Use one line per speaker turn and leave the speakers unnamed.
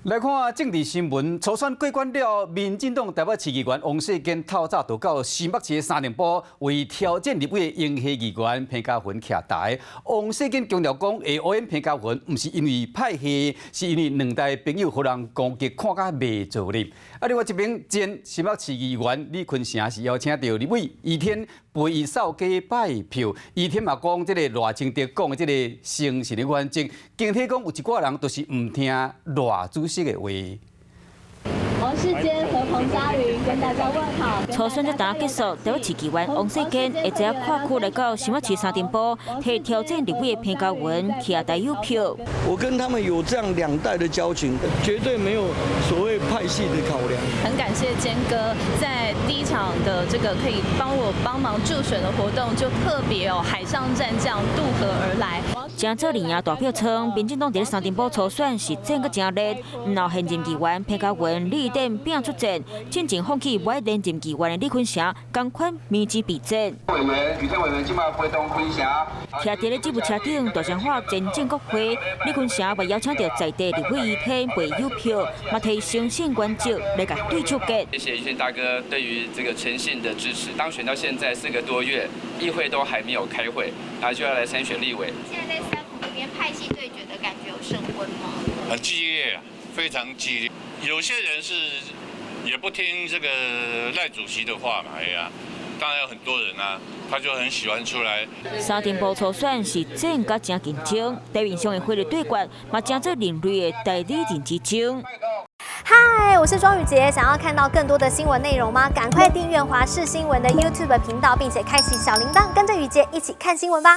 來看政治新聞，初選過關了，民進黨台北市議員王世堅透早就到新北市的三重埔，為挑戰立委的英系議員彭佳雲徛台。王世堅強調講，會応援彭佳雲，毋是因為派系，是因為兩代朋友予人攻擊，看甲袂做咧。啊，另外一邊前新北市議員李坤城是邀請著立委余天陪伊掃街拜票。余天嘛講，這个賴清德講的這个誠信的原則，警惕講有一寡人就是毋聽賴主席的話。
王世堅和彭佳雲跟大家問好。
初選才剛結束，台北市議員王世堅下晝跨區來到新北市三重埔，替挑戰立委的彭佳雲徛台有票。
我跟他們有這樣兩代的交情，絕對沒有所謂派系的考量。
很感謝堅哥在第一場的這個可以幫我幫忙助選的活動，就特別哦海上戰將渡河而來。
誠做連贏大票倉，民進黨佇三重埔初選是戰閣誠熱，毋但現任議員彭佳雲、李典拼出戰，進前放棄欲連任議員的李坤城，仝款明知備戰。
委員、余天委員，這擺陪同坤城。
徛佇咧指揮車頂，大聲喊前進國會。李坤城嘛邀請著在地立委余天陪有票，嘛提誠信原則來共對手結。
謝謝余天大哥對於這個誠信的支持。當選到現在4個多月，議會都還沒有開會，然後就要來參選立委。
現在在三埔裡面派系對決的感覺有升溫嗎？
很激烈，非常激烈。有些人是也不聽這個賴主席的話嘛，哎呀，當然有很多人啊，他就很喜歡出來。
三重埔初選是戰甲誠緊張，台面上的火熱對決嘛，成做另類的代理人之爭。
嗨，我是莊宇傑，想要看到更多的新聞內容嗎？趕快訂閱華視新聞的 YouTube 頻道，並且開啟小鈴鐺，跟着宇傑一起看新聞吧。